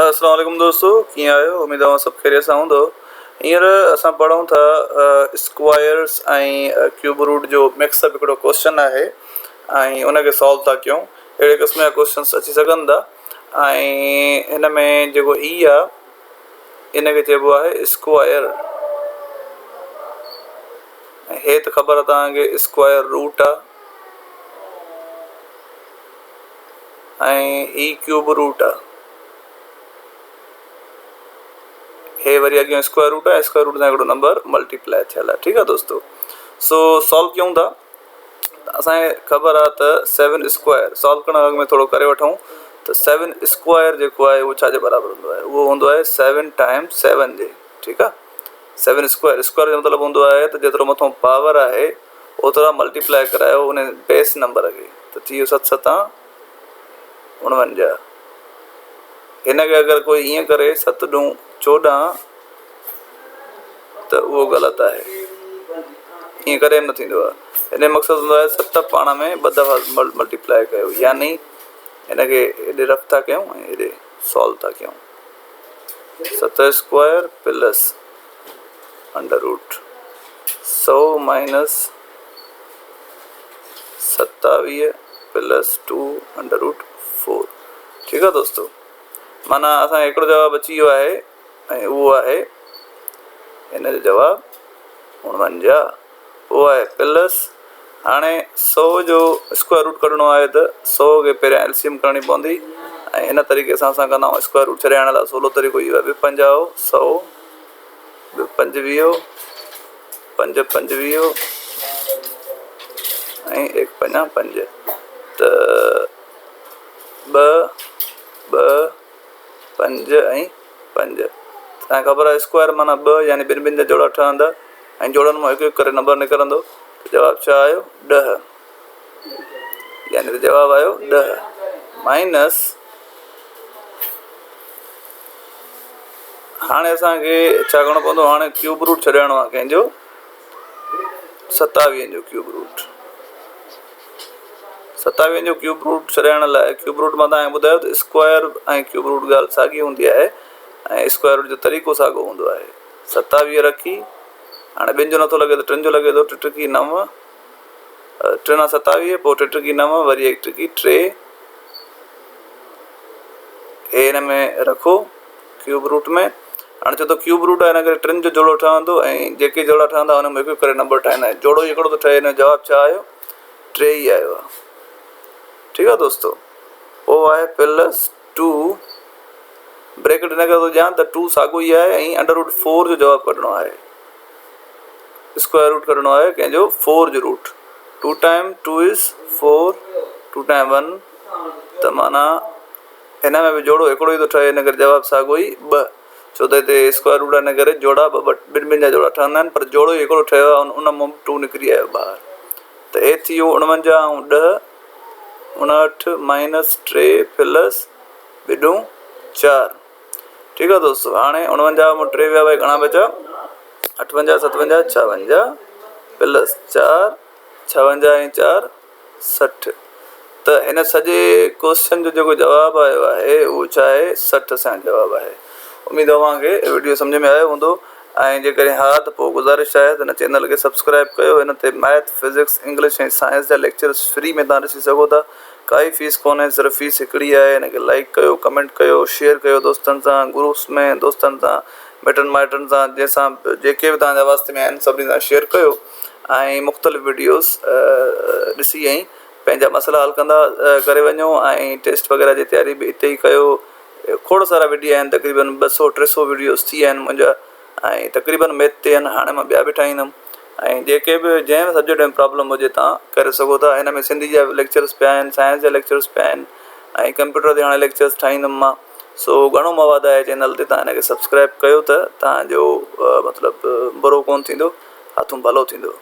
السلام عليڪم دوستو ڪيئن آهيو اميد اوهان سڀ خيريت سان هوندو هينئر اسان پڙهون ٿا اسڪوائرس ۽ ڪيوب روٽ جو مڪس اپ هڪڙو ڪوشچن آهي ۽ ان کي سالو ٿا ڪيون اهڙي قسم جا ڪوشچنس اچي سگهن ٿا ۽ هن ۾ جيڪو هي آهي ان کي چئبو آهي اسڪوائر ۽ هي ته خبر آهي توهان کي اسڪوائر روٽ آهي ۽ هي ڪيوب روٽ آ. هي وري اڳيان اسڪوائر روٽ آ، اسڪوائر روٽ سان هڪڙو نمبر ملٽيپلائي ٿيل آ. ٺيڪ آ دوستو، سو سالو ڪيون ٿا. اسان کي خبر آ ته سيون اسڪوائر سالو ڪرڻ کان اڳ ۾ ٿورو ڪري وٺون ته سيون اسڪوائر جيڪو آهي اهو ڇا جي برابر هوندو آهي؟ اهو هوندو آهي سيون ٽائمز سيون جي. ٺيڪ آ، سيون اسڪوائر، اسڪوائر جو مطلب هوندو آهي ته جيترو مٿو پاور آهي اوترا ملٽيپلائي ڪرايو ان بيس نمبر کي ته ٿي ويو ست ستان 49. هن کي اگر ڪوئي ائين ڪري ست ڏون 14 ته اهو غلط آهي، ائين ڪڏهن به نه ٿيندو آهي. هن جو مقصد هوندو آهي ست پاڻ ۾ ٻه دفعا ملٽيپلائي ڪيو، يعني هن کي هيڏي رف ٿا ڪيون ۽ هيڏي سالو ٿا ڪيون. ست square plus under root 100 minus 27 plus two under root four. ٺيڪ آ دوستو، معنيٰ اسان کي هڪڙو جواب اچي ويو آهي ۽ اهو آهي هن جو جواب 49. پوء آهي پلس، هاڻي 100 جو اسڪوائر روٽ ڪڍڻو آهي ته 100 کي پهريان ايل سي ايم ڪرڻي پوندي ۽ هن طريقي سان اسان ڪندا آهيون. اسڪوائر روٽ ڇڏائڻ لاء سولو طريقو اهو آهي، ٻه پنجاهه 100، ٻه 25، پنج 25 ۽ هڪ پنجا پنج، ته ٻه ٻه پنج ۽ پنج. توهان کي خبر آهي اسڪوائر معنيٰ ٻه، يعني ٻن ٻن جا جوڙا ٺهندا ۽ جوڙن مان هڪ هڪ ڪري نمبر نڪرندو. ته جواب ڇا آيو؟ 10. يعني ته جواب آيو 10 مائنس. هاڻي اسانکي ڇا ڪرڻو پوندو؟ هاڻي ڪيوب روٽ ڇڏائڻو آهي ڪنهن جو؟ 27 جو ڪيوب روٽ. 27 جو ڪيوب روٽ ڇڏائڻ لاء ڪيوب روٽ مان توهان کي ٻڌايو ته اسڪوائر ۽ ڪيوب روٽ ڳالهه ساڳي هوندي آهي ۽ اسڪوائر روٽ جو طريقو ساڳو هوندو آهي. 27 رکي هاڻي ٻن جو نٿو لڳي ته ٽن جو لڳي ٿو. ٽي ٽڪي نو، ٽي نو 27، پوء ٽي ٽڪي نو، وري هڪ ٽڪي ٽي. هي هن ۾ رکو ڪيوب روٽ ۾. هاڻي ڇو ته ڪيوب روٽ آهي ان ڪري ٽن جو جوڙو ٺهندو ۽ جيڪي جوڙا ٺهندا ان ۾ هڪ هڪ ڪري نمبر ٺاهيندا آهيون. جوڙو ئي هڪڙو ٿو ٺهي، هن جو جواب ڇا آيو؟ ٽي ئي آيو آهي. ٺيڪ آهي دوستو، پوء آهي پلس ٽو، بريڪٽ ان ڪري ٿو ڏيان ته ٽو ساڳو ئي آهي ۽ انڊر روٽ فور جو جواب ڪڍڻو آهي، اسڪوائر روٽ ڪڍڻو آهي ڪنهن جو؟ فور جو route. Two time two is four, two time one, ته معنيٰ هن ۾ به جوڙو هڪڙو ئي ٿو ٺهي، ان ڪري جواب ساڳو ئي ٻه. ڇو ته هتي اسڪوائر روٽ آهي ان ڪري جوڙا ٻه ٻه ٻن ٻن جا جوڙا ٺهندا آهن، پر جوڙو ئي هڪڙو ٺهيو آهي ان مان به ٽو نڪري آيو ٻاهر. ته هي ٿي ويو 49 ۽ 10، 59 مائنس ٽي پلس ٻڏون چار. ٺيڪ آهي دوستو، هاڻي 49 مان ٽي ويا ڀائي گهڻا بچا؟ 58، 57، 56 پلس چار، 56 ۽ چار 60. ته هن سڄي ڪوشچن جو جيڪو جواب آيو آهي اهو ڇا آهي؟ 60 اسان جو جواب آهي. اميد اوهان کي وڊيو سمجهه ۾ آيو هوندو ۽ جيڪڏهن ها ته پوء گذارش آهي ته هن چينل کي سبسڪرائب ڪيو. هن تي ميٿ، فزڪس، انگلش ۽ سائنس جا ليڪچرس فري ۾ توهان ڏسي سگهو ٿا. ڪائي فيس ڪونهي، صرف فيس هڪڙي آهي. هن کي لائيڪ ڪيو، ڪمينٽ ڪيو، شيئر ڪيو دوستن سان، گروپس ۾ دوستن سان، مٽن مائٽن سان، جنهن سان به جيڪي به توهان جا واسطي ۾ آهن سڀني سان شيئر ڪيو ۽ مختلف وڊيوز ڏسي ۽ پنهنجا مسئلا حل ڪندا ڪري وڃو ۽ ٽيسٽ وغيره جي تياري به اتي ئي ڪيو. کوڙ سارا وڊيو آهن، تقريبن 200 300 وڊيوز ٿي ويا آهن منهنجا ۽ تقريبن ميٿ تي آهن. هاڻي مان ٻيا به ٺاهيندم ۽ جيڪي به جنهن به سبجيڪٽ ۾ پرابلم هجي تان ڪري سگهو ٿا. هن ۾ سنڌي جا به ليڪچرس پيا آهن، سائنس جا ليڪچرس پيا آهن ۽ ڪمپيوٽر تي هاڻي ليڪچرس ٺاهيندم مان. سو گهڻو مواد آهي چينل تي، تان هن کي سبسڪرائب ڪيو ته تان جو مطلب برو ڪونه ٿيندو، هٿون ڀلو ٿيندو.